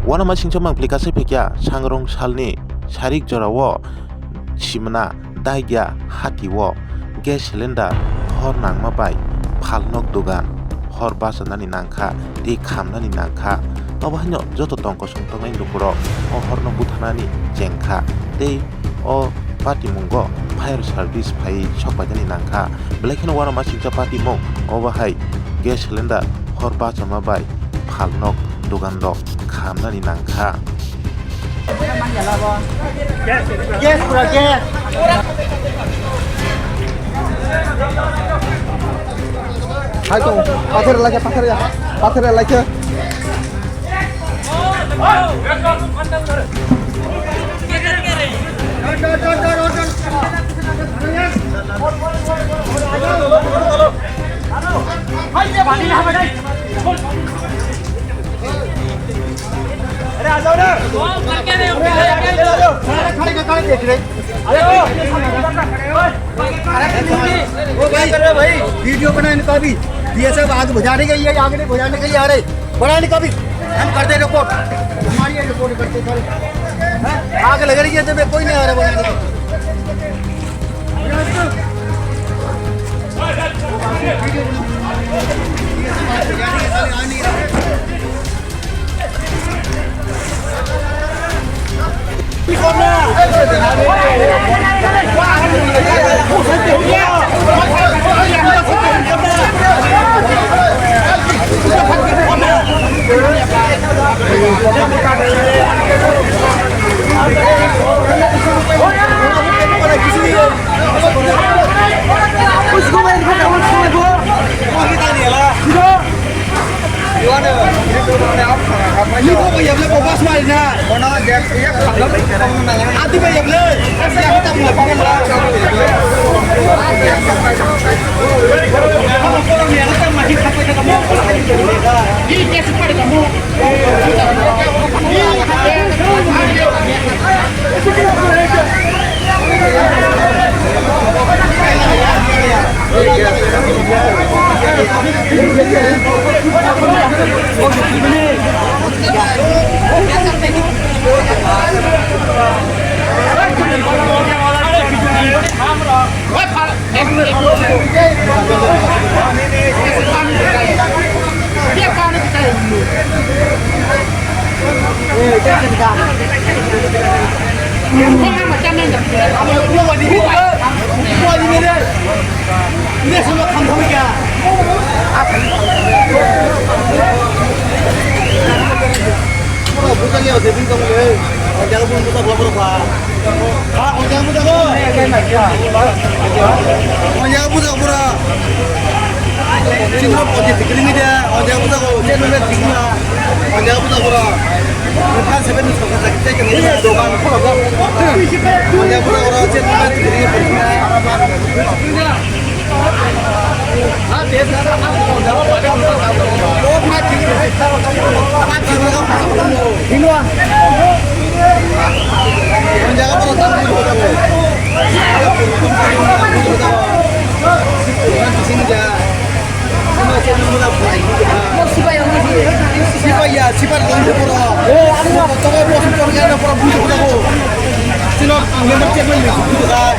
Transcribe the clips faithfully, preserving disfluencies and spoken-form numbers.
Uanama singcha mangpli kasai phikya sangrong salni sarik jorao simna daigya hatio gas cylinder hor nangma bai phalnok dogan hor bachanani nangkha tei khamnani nangkha. Obo haino joto tongkosong tongnai lukurok o horno butharnani chengkha tei o patimungo fire service phaiwi sokpainani nangkha. Belai kheno uanama singcha patimung obo hai gas cylinder hor bachama bai phalnok doganrok khamnani nangkha. Gas pura gas. Hai to, pathar lai khe, pathar ya, pathar lai khe. अरे आ जाओ ना। खड़े खड़े देख रहे। अरे ओ भाई, वीडियो बना इनका भी। ये सब आग बुझाने के लिए, आग नहीं बुझाने के लिए आ रहे। बना इनका भी। हम करते रिपोर्ट। हमारी ये रिपोर्ट करते सर। हाँ? आग लग रही है तो मैं कोई नहीं आ रहा बनाने को। Bujak ya, setting tong le. Jaga pun bujak lapor pa. Ha, o jaga bujak ko. O jaga bujak pura. Chindra poti tikri mi dia. O jaga bujak ko. Chindra tikri ma. O jaga bujak pura. Kan seven ni sokha tak cek ni dokan ko ko. O jaga pura pura chindra tikri mi. Sipai ya, sipai tong pura. Tong pura. Sino member chairman ni sudah.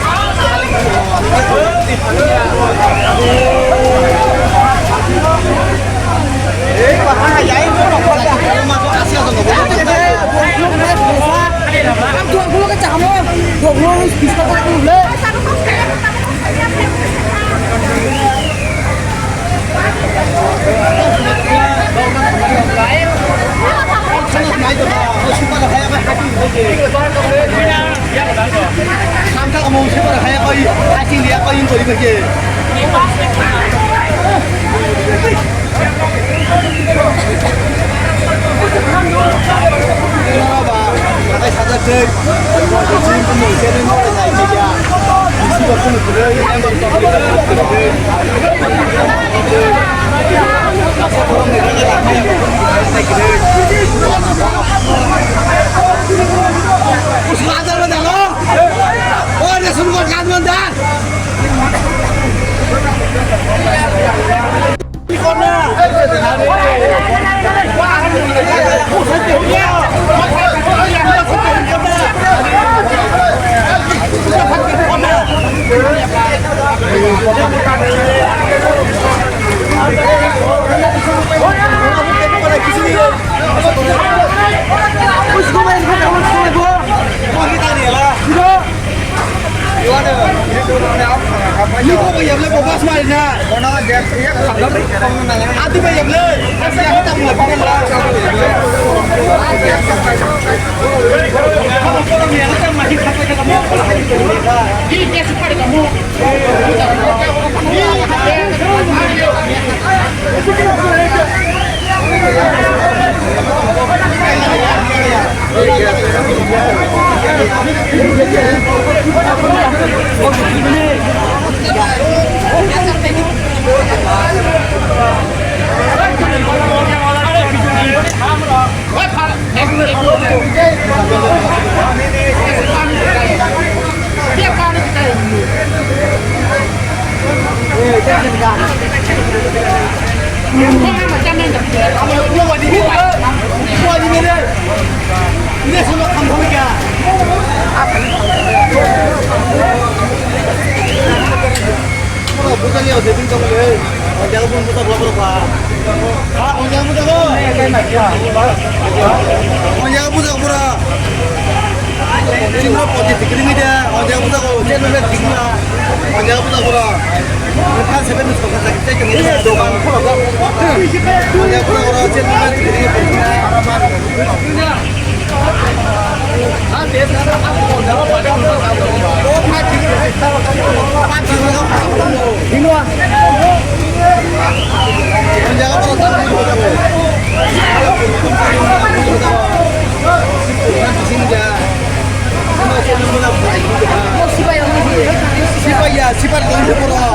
Bujani o setting tong le, o jaga pun buta bla bla ba. Ha, o jaga buta ko. O jaga buta ko pura. Sino poti tikri mi dia, o jaga buta ko, chelo le tikna. O jaga buta ko pura. Kan seven ni sokat lagi, chek ni dokan ko. O jaga buta ko pura, chelo le tikri mi. Sipaya, sipaya, sipaya,